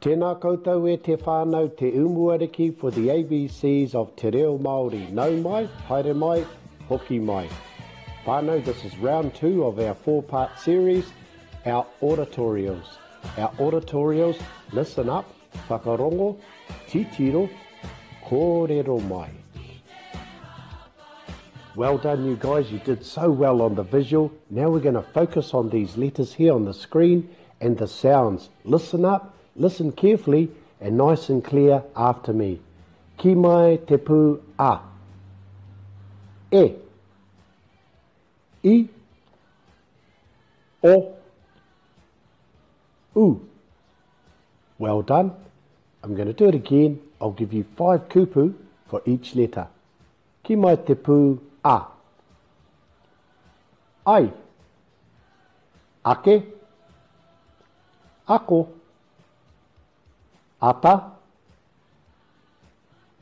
Tēnā koutou e te whānau Te Umuariki for the ABCs of Te Reo Māori. Nau mai, haere mai, hoki mai. Whānau, this is round 2 of our 4-part series, our auditorials. Our auditorials, listen up, whakarongo, titiro, kōrero mai. Well done you guys, you did so well on the visual. Now we're going to focus on these letters here on the screen and the sounds. Listen up, listen carefully and nice and clear after me. Ki mai te pū a. E. I. O. U. Well done. I'm going to do it again. I'll give you five kupu for each letter. Ki mai te pū a. Ai. Ake. Ako. Ata.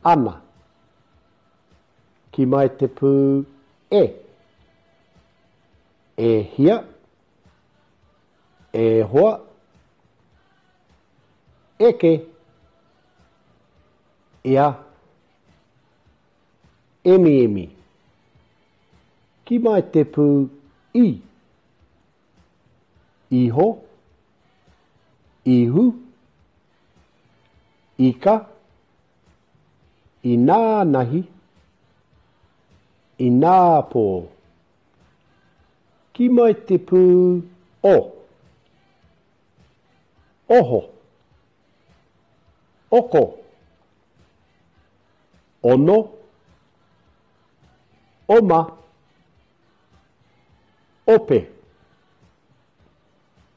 Ana. Ki mai te pū e. E hia. E hoa. Eke. Ea. Emiemi. Ki mai te pū i. Iho. Ihu. Ika. Inānahi. Ināpō. Ki mai te pū o. Oho. Oko. Ono. Oma. Ope.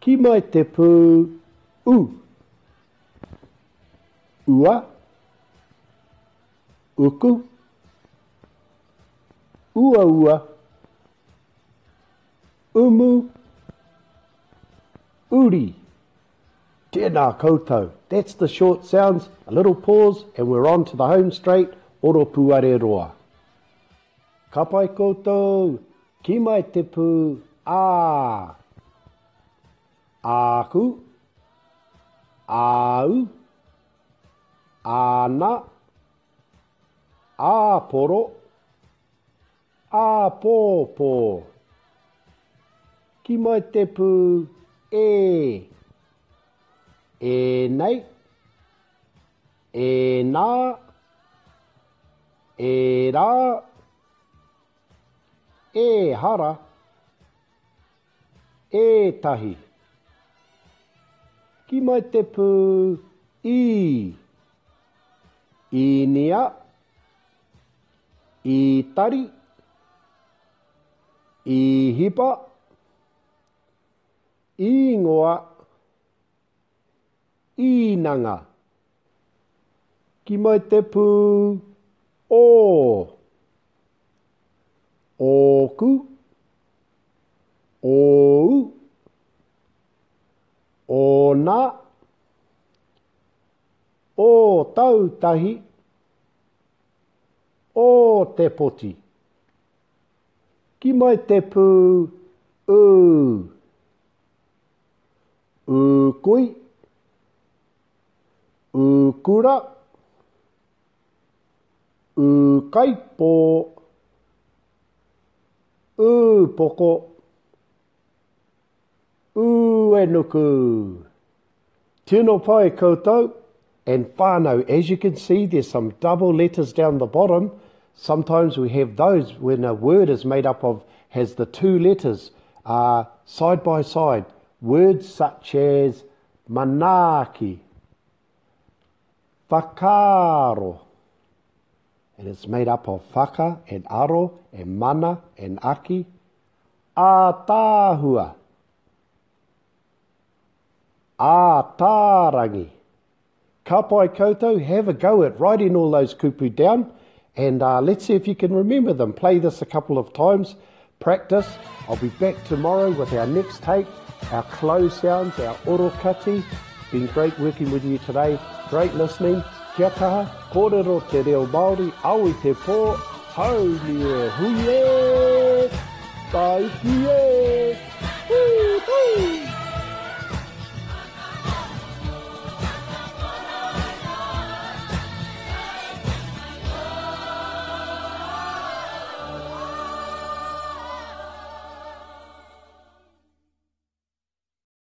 Ki mai te pū u. Ua. Uku. Uaua. Umu. Uri. Tēnā koutou. That's the short sounds, a little pause and we're on to the home straight, Oropuare roa. Ka pai koutou! Ki mai te pū, ā! Āku, āu, āna, āporo, Āpōpō. Ki mai te pū, e. Ēnei. Ēnā. Ērā. Ehara. Ētahi. Ki mai te pū, i. Īnia. Ītari, Īhipa, Īngoa, Īnanga. Ki mai te pū, ō. Ōku, ōu, ōna, Ōtautahi, Ōtepoti. Ki mai te pū, ū. Ūkui, ūkura, ūkaipō, ūpoko, ūenuku. Tino pai koutou and whānau. As you can see, there's some double letters down the bottom. Sometimes we have those when a word is made up of, has the two letters uh, side by side. Words such as manaaki, whakaaro. And it's made up of whaka and aro and mana and aki. Ātaahua. Ātārangi. Ka pai koutou, have a go at writing all those kupu down and uh, let's see if you can remember them. Play this a couple of times, practice. I'll be back tomorrow with our next tape, our close sounds, our orokati. Been great working with you today. Great listening. Kia kaha, kōrero te reo Māori, ao i te pō, haumi e hui e, tāiki e!